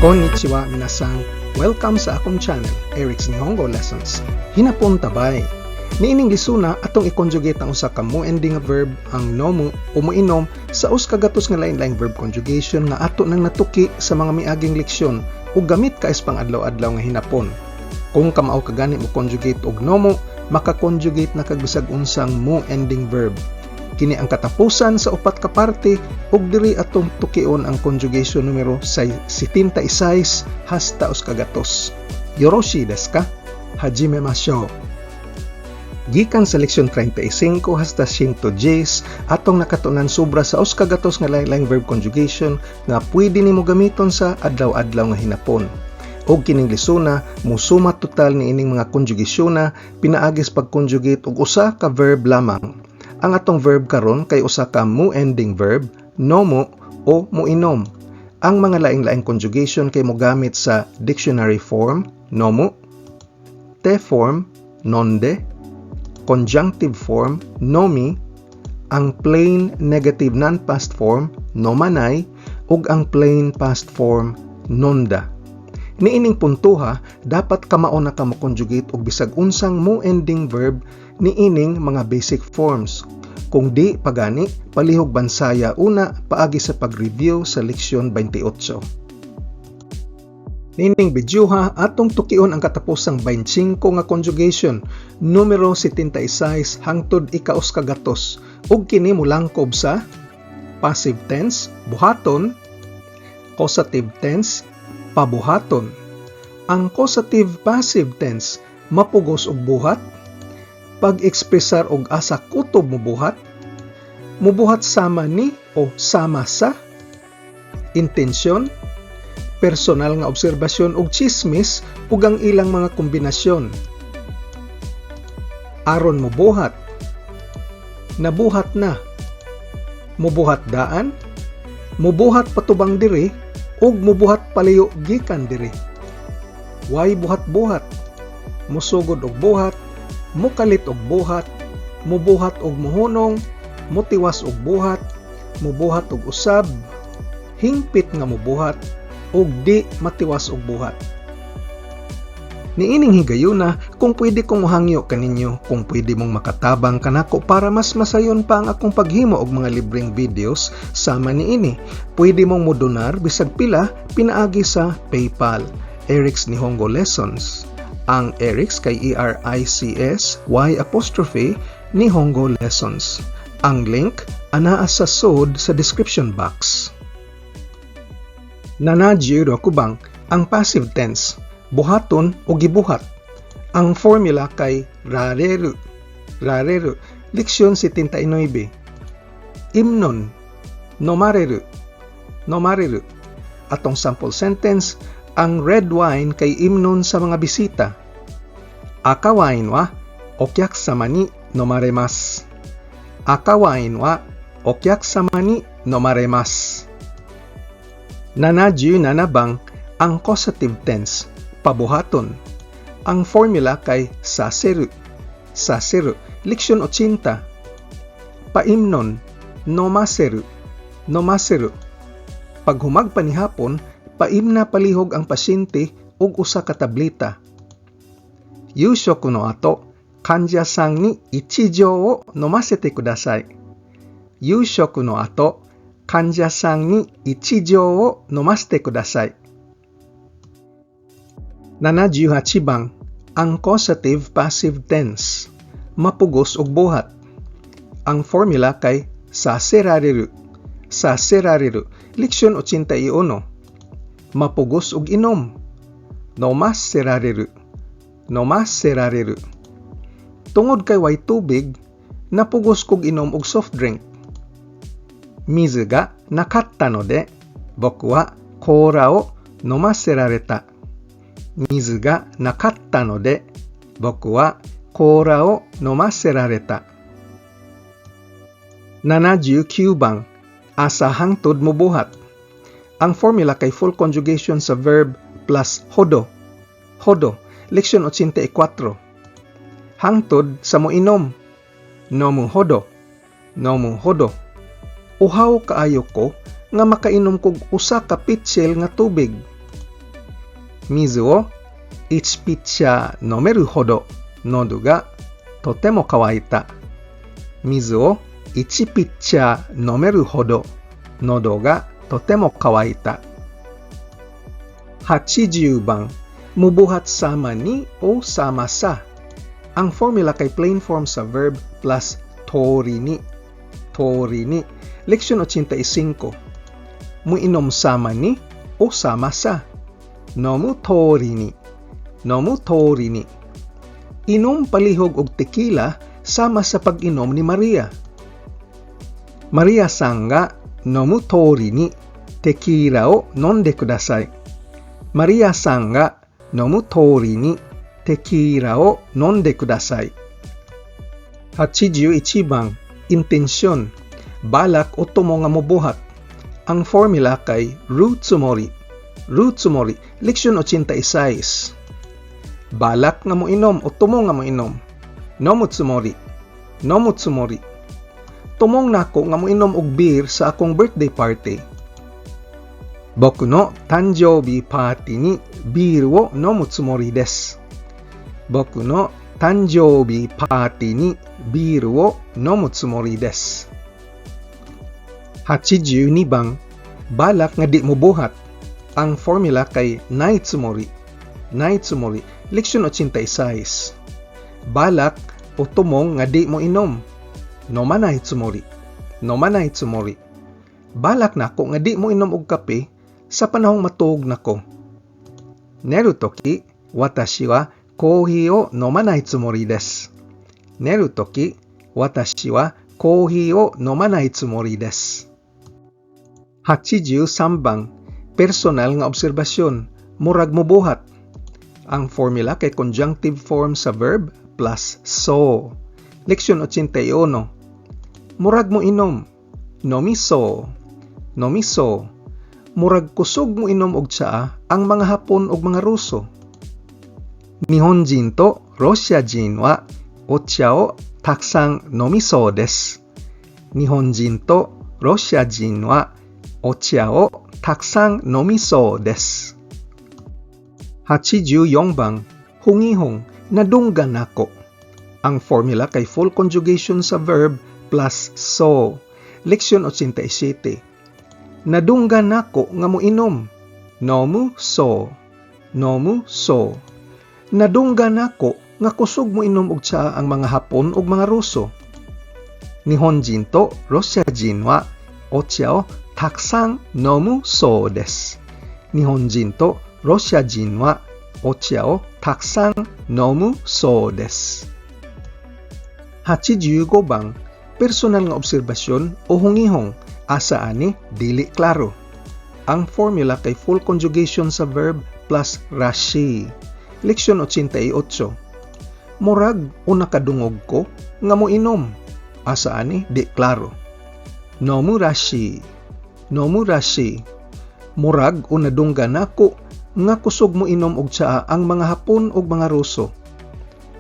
Konnichiwa, minasan. Welcome sa akong channel, Eric's Nihongo Lessons. Hinapon tabay. Niining lisuna, atong i-conjugate ang usa ka mu ending nga verb, ang nomu o muinom, sa 100 nga lain-laing verb conjugation nga ato nang natuki sa mga miaging leksyon ug gamit kaayo sa pang-adlaw-adlaw nga hinapon. Kung kamao ka gani mo conjugate og nomu, maka-conjugate na kag bisag unsang mu ending verb. Kini ang katapusan sa upat ka parte ug diri atong tukion ang conjugation numero 76 hasta 100. Yoroshi desu ka? Hajime mashou. Gikan sa leksyon 35 hasta 110, atong nakatunan sobra sa 100 nga lain-laing verb conjugation nga pwede nimo gamiton sa adlaw-adlaw nga hinapon. Og kining lisuna musuma total ni ining mga conjugation na pinaagi sa pag-conjugate og usa ka verb lamang. Ang atong verb karon kay usa ka mu ending verb, nomu o muinom. Ang mga laing-laing conjugation kay mogamit sa dictionary form, nomu, te form, nonde, conjunctive form, nomi, ang plain negative non-past form, nomanai, ug ang plain past form, nonda. Niining puntuha, dapat kamao na ka mo-conjugate og bisag unsang mu ending verb niining mga basic forms. Kung di pagani, palihog bansaya una paagi sa pag-review sa leksyon 28. Niining videoha, atong tukion ang katapusang 25 nga conjugation, numero 76 hangtod ika-100, ug kini molangkob sa passive tense, buhaton, causative tense, pabuhaton. Ang causative passive tense, mapugos og buhat, pag-ekspresar og asa kutob mobuhat, mubuhat sama ni o sama sa, intensyon, personal nga obserbasyon ug chismis ug ang ilang mga kombinasyon. Aron mobuhat, nabuhat na, mubuhat daan, mubuhat patubang diri, ug mubuhat palayo gikan diri. Way buhat-buhat, musugod og buhat, mukalit og buhat, mubuhat og muhunong, mutiwas og buhat, mubuhat og usab, hingpit nga mubuhat, ug di matiwas og buhat. Niining higayuna, kung pwede kong mohangyo kaninyo, kung pwede mong makatabang kanako para mas masayon pa ang akong paghimo og mga libreng videos sama niini. Pwede mong modonar bisag pila pinaagi sa PayPal. Eric's Nihongo Lessons. Ang Eric's kay Erics Y apostrophe Nihongo Lessons. Ang link anaa sa sod sa description box. 76番, ang passive tense, buhaton o gibuhat. Ang formula kay られる, られる, leksyon 79. Imnon, 飲まれる, 飲まれる. Atong sample sentence, ang red wine kay imnon sa mga bisita. 赤ワインはお客様に飲まれます。赤ワインはお客様に飲まれます。77番, ang causative tense, pabuhaton. Ang formula kay させる, させる, leksyon 80. Paimnon, 飲ませる, 飲ませる. Paghumag pa ni hapon, paimna palihog ang pasyente og usa ka tableta. 夕食の後、患者さんに一錠を飲ませてください。夕食の後、患者さんに一錠を飲ませてください。78番, ang causative passive tense, mapugos og buhat. Ang formula kay させられる, させられる, leksyon 81. Mapugos og inom, 飲ませられる, 飲ませられる. Tungod kay way tubig, napugos kog inom og soft drink. 水がなかったので、僕はコーラを飲ませられた。水がなかったので、僕はコーラを飲ませられた。79番, asa hangtod mobuhat. Ang formula kay full conjugation sa verb plus ほど. ほど, leksyon 84. Hangtod sa moinom. 飲むほど. 飲むほど. Uhaw kaayo ko nga makainom kog usa ka pitsil nga tubig. 水を1ピッチャー飲めるほど喉がとても乾いた。水を1ピッチャー飲めるほど喉がとても乾いた。80 番, mubuhat sama ni o sama sa. Ang formula kay plain form sa verb plus 通りに. 通りに. Leksyon 85. Muinom sama ni o sama sa. 飲む通りに. 飲む通りに. Inom palihog og tequila sama sa pag-inom ni Maria. マリアさんが飲む通りにテキーラを飲んでください。マリアさんが飲む通りにテキーラを飲んでください。81 番, intensyon. Balak o tumo nga mobuhat. Ang formula kay るつもり. るつもり. Leksyon 86. Balak nga moinom o tumo nga moinom. 飲むつもり. 飲むつもり. Tumong nako nga moinom og beer sa akong birthday party. 僕の誕生日パーティーにビールを飲むつもりです。僕の誕生日パーティーにビールを飲むつもりです。82 番, balak nga di mobuhat. Ang formula kay ないつもり. ないつもり. Leksyon 86. Balak o tumong nga di mo inom. 飲まないつもり. 飲まないつもり. Balak nako nga di mo inom og kape sa panahong matuog nako. 寝るとき、私はコーヒーを飲まないつもりです。寝るとき、私はコーヒーを飲まないつもりです。83 番, personal nga obserbasyon, murag mobuhat. Ang formula kay conjunctive form sa verb plus そう. Leksyon 81. Murag mo inom. 飲みそう. 飲みそう. Murag kusog mo inom og tsaa ang mga Hapon ug mga Ruso. 日本人とロシア人はお茶をたくさん飲みそうです。日本人とロシア人はお茶をたくさん飲みそうです。84 番, hungihong, nadunggan nako. Ang formula kay full conjugation sa verb plus そう. Leksyon 87. Nadunggan nako nga moinom. 飲むそう. 飲むそう. Nadunggan nako nga kusog mo inom og tsaa ang mga Hapon ug mga Ruso. 日本人とロシア人はお茶をたくさん飲むそうです。日本人とロシア人はお茶をたくさん飲むそうです。85 番, personal nga obserbasyon o hungihong, asa ani dili klaro. Ang formula kay full conjugation sa verb plus らしい. Leksyon 88. Murag o nakadungog ko nga mo inom. Asa ani di klaro. 飲むらしい. 飲むらしい. Murag o nadunggan nako nga kusog mo inom og tsaa ang mga Hapon ug mga Ruso.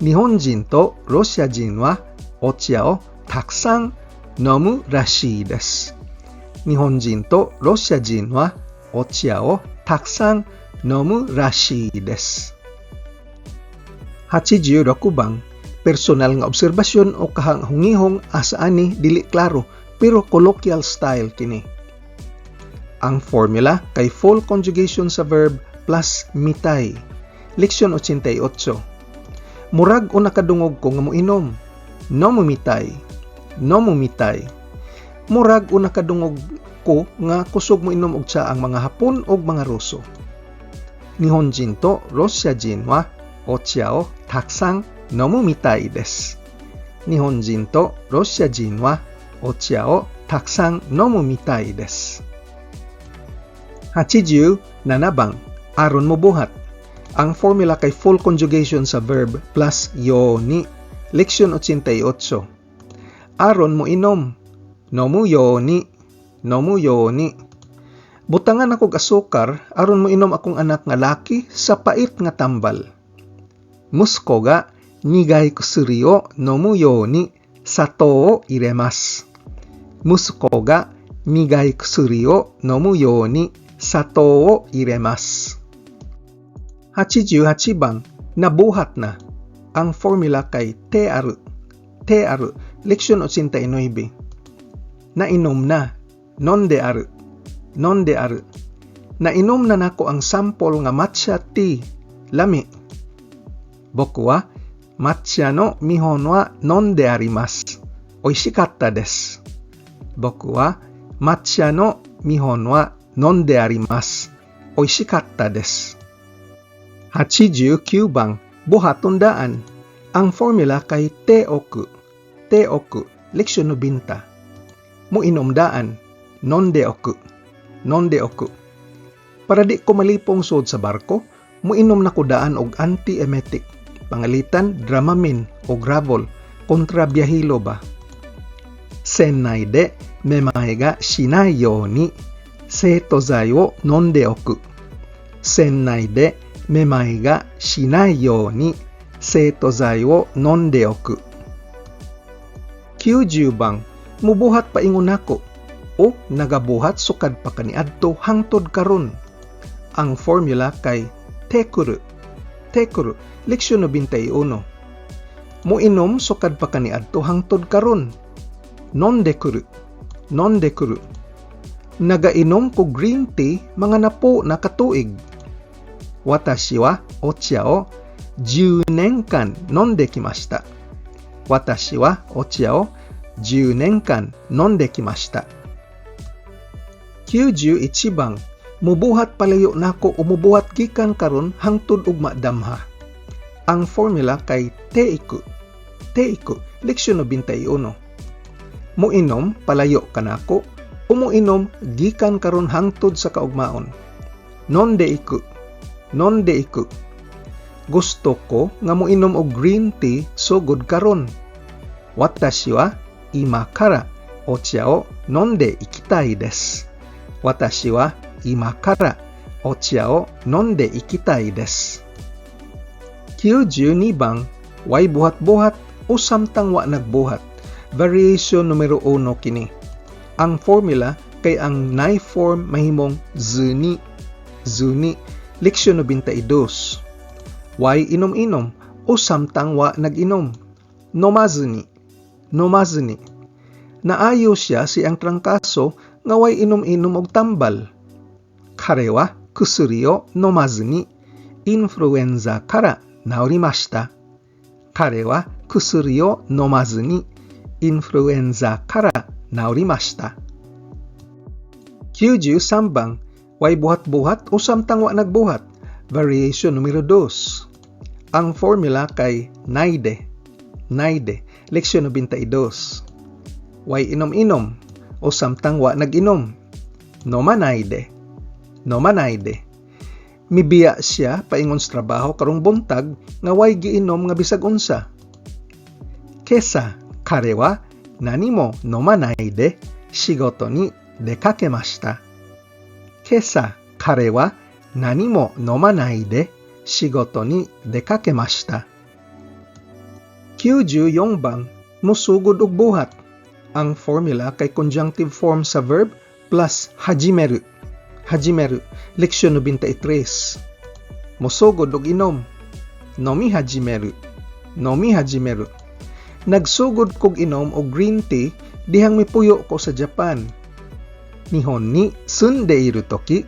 日本人とロシア人はお茶をたくさん飲むらしいです。日本人とロシア人はお茶をたくさん飲むらしいです。86 番, personal nga obserbasyon o kahungihong, asa ani dili klaro pero colloquial style kini. Ang formula kay full conjugation sa verb plus みたい. Leksyon 88. Murag o nakadungog ko nga moinom. 飲むみたい. 飲むみたい. Murag o nakadungog ko nga kusog mo inom og tsaa ang mga Hapon ug mga Ruso. 日本人とロシア人はお茶をたくさん飲むみたいです。日本人とロシア人はお茶をたくさん飲むみたいです。87 番, aron mobuhat. Ang formula kay full conjugation sa verb plus ように. Leksyon 88. Aron mo inom. 飲むように. 飲むように. Butangan akog asukar aron mo inom akong anak nga laki sa pait nga tambal. 息子が苦い薬を飲むように砂糖を入れます。息子が苦い薬を飲むように砂糖を入れます。88番, nabuhat na. Ang formula kay てある, てある, leksyon 89. Nainom na, 飲んである, 飲んである. Nainom na nako ang sample nga matcha tea. Lami. 僕は抹茶の見本は飲んであります。美味しかったです。僕は抹茶の見本は飲んであります。美味しかったです。89番, buhaton daan. Ang formula kay ておく, ておく, leksyon 90. Muinom daan, 飲んでおく, 飲んでおく. Para di ko malipong sud sa barko, muinom na ko daan og anti-emetic. Pangalitan, Dramamine o Gravol, kontra biyahilo ba. 船内でめまいがしないように制吐剤を飲んでおく。船内でめまいがしないように制吐剤を飲んでおく。90番, mubuhat paingon nako o nagabuhat sukad pa kaniadto hangtod karon. Ang formula kay てくる, てくる, leksyon 91. Muinom sukad pa kaniadto hangtod karon. 飲んでくる, 飲んでくる. Nagainom ko green tea mga napo na katuig. 私はお茶を10年間飲んできました。私はお茶を10年間飲んできました。91番, mubuhat palayo nako o mubuhat gikan karon hangtod ugma damha. Ang formula kay ていく, ていく, leksyon 91. Muinom palayo kanako o muinom gikan karon hangtod sa kaugmaon. 飲んでいく, 飲んでいく. Gusto ko nga moinom og green tea sugod karon. 私は今からお茶を飲んでいきたいです。私は今からお茶を飲んでいきたいです。92番, way buhat-buhat o samtang wa nagbuhat. Variation numero 1 kini. Ang formula kay ang ない form mahimong ずに, ずに, leksyon 92. Way inom-inom o samtang wa nag-inom. 飲まずに, 飲まずに. Naayo siya sa iyang trangkaso nga way inom-inom og tambal. 彼は薬を飲まずにインフルエンザから治りました。彼は薬を飲まずにインフルエンザから治りました。93番, way buhat-buhat o samtang wa nagbuhat. Variation numero 2. Ang formula kay ないで, ないで, leksyon 92. Way inom-inom o samtang wa nag-inom. 飲まないで, 飲まないで. Mibiya siya paingon sa trabaho karong buntag nga way giinom nga bisag unsa. 今朝彼は何も飲まないで仕事に出かけました。今朝彼は何も飲まないで仕事に出かけました。94番, musugod og buhat. Ang formula kay conjunctive form sa verb plus 始める. 始める, leksyon 93. Musugod og inom. 飲み始める. 飲み始める. Nagsugod kog inom og green tea dihang mipuyo ko sa Japan. 日本に住んでいる時、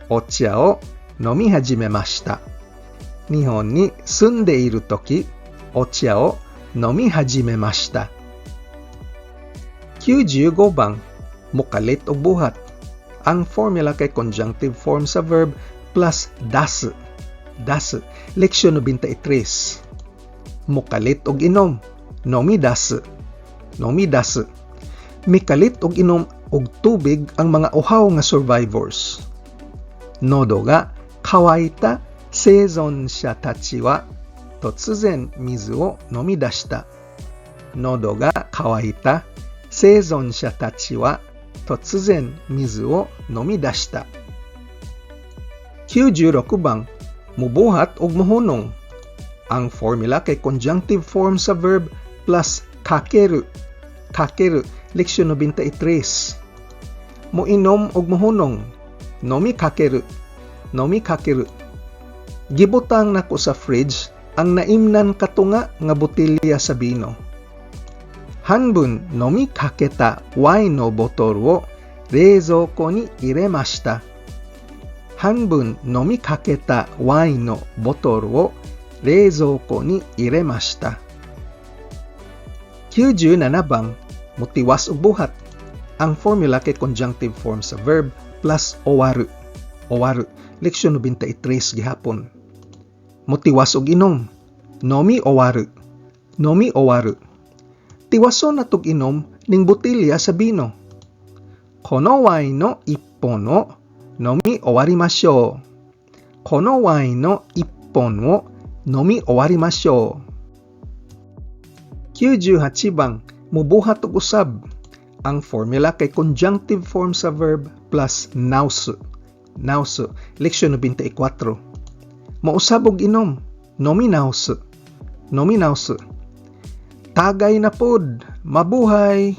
お茶を飲み始めました。日本に住んでいる時、お茶を飲み始めました。95番, mukalit og buhat. Ang formula kay conjunctive form sa verb plus 出す. 出す. Leksyon 93. Mukalit og inom. 飲み出す. 飲み出す. Mikalit og inom og tubig ang mga uhaw nga survivors. 喉が渇いた生存者たちは突然水を飲み出した。喉が渇いた生存者たちは突然水を飲み出した。96番, mubuhat og muhunong. Ang formula kay conjunctive form sa verb plus かける. かける, leksyon 93. Muinom og muhunong. 飲みかける. 飲みかける. Gibutang nako sa fridge ang naimnan katunga nga botelya sa bino. 半分飲みかけたワインのボトルを冷蔵庫に入れました。半分飲みかけたワインのボトルを冷蔵庫に入れました。97 bang, motiwas og buhat. Ang formula kay conjunctive form sa verb plus 終わる. 終わる. Leksyon 93 gihapon. Motiwas og inom. 飲み終わる. 飲み終わる. Tiwason natog inom ning botelya sa bino. このワインの一本を飲み終わりましょう。このワインの一本を飲み終わりましょう。98 bang, mubuhat og usab. Ang formula kay conjunctive form sa verb plus 直す. 直す. Leksyon 94. Mousab og inom. 飲み直す. 飲み直す. Tagay na pod. Mabuhay.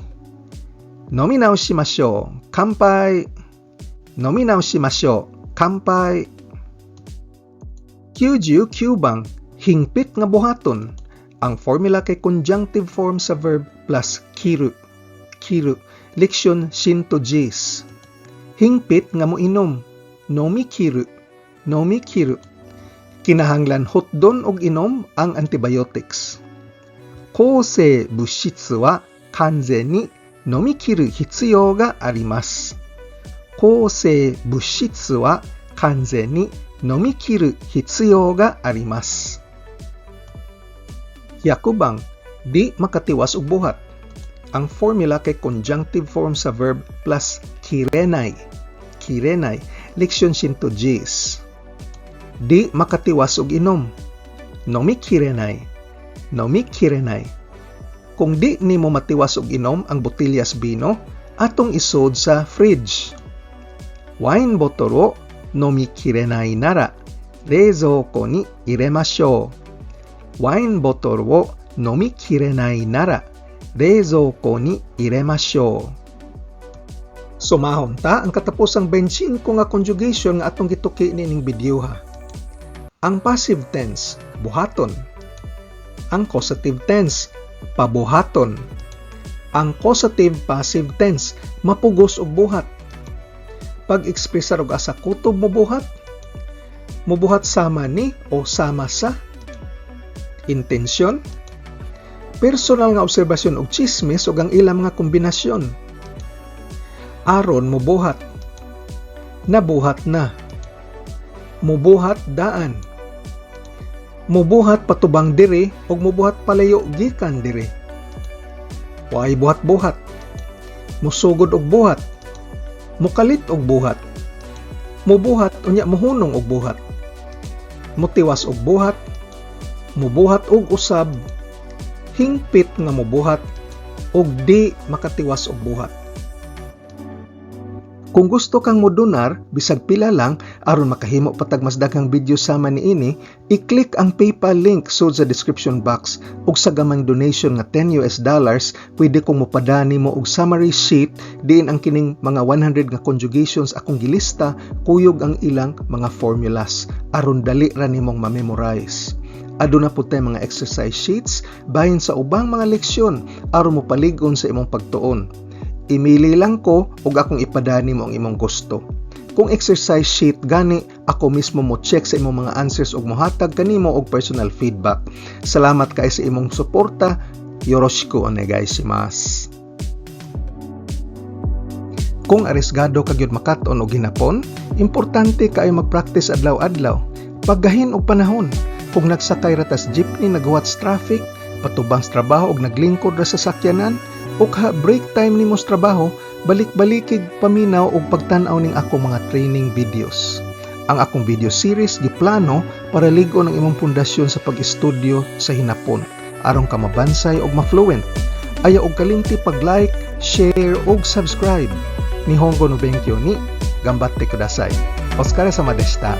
飲み直しましょう。乾杯。飲み直しましょう。乾杯。99 bang, hingpit nga buhaton. Ang formula kay conjunctive form sa verb plus 切る. 切る. Leksyon 110. Hingpit nga moinom. 飲み切る. 飲み切る. Kinahanglan hutdon og inom ang antibiotics. 抗生物質は完全に飲み切る必要があります。抗生物質は完全に飲み切る必要があります。100 bang, di makatiwas og buhat. Ang formula kay conjunctive form sa verb plus 切れない. 切れない. Leksyon 110. Di makatiwas og inom. 飲み切れない. 飲み切れない. Kung di nimo matiwas og inom ang botelya sa bino, atong isod sa fridge. ワインボトルを飲みきれないなら冷蔵庫に入れましょう。ワインボトルを飲みきれないなら冷蔵庫に入れましょう。Sumahon ta ang katapusang 25 nga conjugation nga atong gituki niining video ha. Ang passive tense, buhaton. Ang causative tense, pabuhaton. Ang causative passive tense, mapugos og buhat. Pag-ekspresar og asa kutob mobuhat, mobuhat sama ni o sama sa. Intensyon, personal nga obserbasyon og chismis ug ang ilang mga kombinasyon. Aron mobuhat, nabuhat na, mobuhat daan, mobuhat patubang diri ug mobuhat palayo gikan diri. Waay buhat-buhat, musugod og buhat, mukalit og buhat, mubuhat unya muhunong og buhat, mutiwas og buhat, mubuhat og usab, hingpit nga mobuhat, ug di makatiwas og buhat. Kung gusto kang modonar, bisag pila lang, aron makahimo pa tag mas daghang video sama niini, i-click ang PayPal link sud sa description box ug sa gamayng donation nga US$10, pwede kong mopadani mo og summary sheet diin ang kining mga 100 nga conjugations akong gilista kuyog ang ilang mga formulas aron dali ra nimong ma-memorize. Aduna pud tay mga exercise sheets bahin sa ubang mga leksyon aron mopalig-on sa imong pagtuon. Imili lang ko ug akong ipadani mo ang imong gusto. Kung exercise sheet gani, ako mismo mo check sa imong mga answers ug mohatag kanimo og personal feedback. Salamat kay sa imong suporta. よろしくお願いします. Kung arisgado ka gyud makat-on og hinapon, importante kaayo mag-practice adlaw-adlaw. Paggahin og panahon. Kung nagsakay ra tas jeepney naghuwat sa traffic, patubang sa trabaho og naglingkod ra sa sakyanan, o ka break time nimo sa trabaho, balik-balikig paminaw og pagtan-aw ning akong mga training videos. Ang akong video series giplano para lig-on ang imong pundasyon sa pag-estudyo sa hinapon aron ka mabansay og ma-fluent. Ayaw og kalimti pag-like, share ug subscribe. 日本語の勉強に頑張ってください。お疲れ様でした。